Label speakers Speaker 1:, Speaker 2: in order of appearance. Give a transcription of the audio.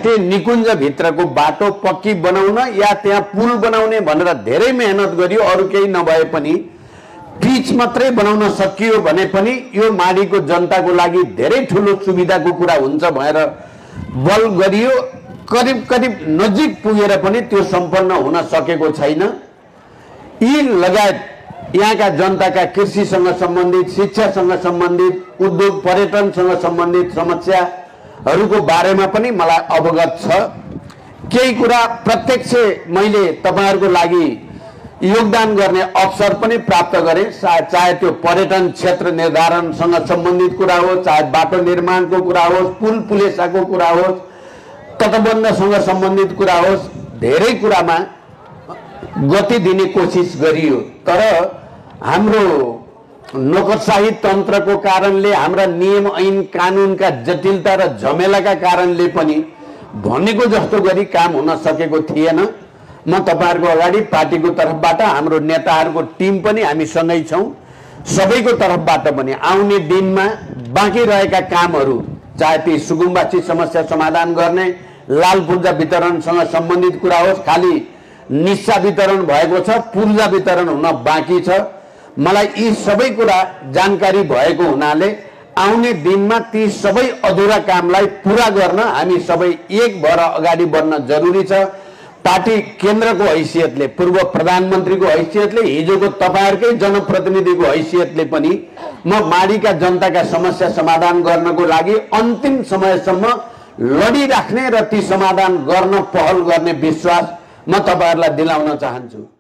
Speaker 1: घाइते निकुञ्ज भित्रको बाटो पक्की बनाउन या त्यहाँ पुल बनाउने भनेर धेरै मेहनत गरियो, अरु केही नभए पनि पिच मात्रै बनाउन सकियो भने पनि यो माडीको जनताको लागि धेरै ठूलो सुविधाको कुरा हुन्छ भनेर बल गरियो। करिब करिब नजिक पुगेर पनि त्यो सम्पन्न हुन सकेको छैन। यी लगायत यहाँका जनताका कृषिसँग सम्बन्धित, शिक्षासँग सम्बन्धित, उद्योग पर्यटनसँग सम्बन्धित समस्याहरूको बारेमा पनि मलाई अवगत छ। केही कुरा प्रत्यक्ष मैले तपाईहरुको लागि योगदान गर्ने अवसर पनि प्राप्त गरे, चाहे त्यो पर्यटन क्षेत्र निर्धारणसँग सम्बन्धित कुरा हो, चाहे बाटो निर्माणको कुरा होस्, पुल पुलेसाको कुरा होस्, तटबन्धसँग सम्बन्धित कुरा होस्, धेरै कुरामा गति दिने कोसिस गरियो। तर हाम्रो नोकरशाही तन्त्रको कारणले, हाम्रा नियम ऐन कानुनका जटिलता र झमेलाका कारणले पनि भनेको जस्तो गरी काम हुन सकेको थिएन। म तपाईहरुको अगाडि पार्टीको तर्फबाट, हाम्रो नेताहरुको टिम पनि हामी सँगै छौं, सबैको तर्फबाट पनि आउने दिनमा बाँकी रहेका कामहरु, चाहे ती सुकुम्बासी समस्या समाधान गर्ने, लाल पूर्जा वितरणसँग सम्बन्धित कुरा होस्, खाली निस्सा वितरण भएको छ, पूर्जा वितरण हुन बाँकी छ। मलाई यी सबै कुरा जानकारी भएको हुनाले आउने दिनमा ती सबै अधुरा कामलाई पूरा गर्न हामी सबै एक भएर अगाडि बढ्न जरुरी छ। पार्टी केन्द्रको हैसियतले, पूर्व प्रधानमन्त्रीको हैसियतले, हिजोको तपाईहरुकै जनप्रतिनिधिको हैसियतले पनि म माडीका जनताका समस्या समाधान गर्नको लागि अन्तिम समयसम्म लडिराख्ने र ती समाधान गर्न पहल गर्ने विश्वास म तपाईहरुलाई दिलाउन चाहन्छु।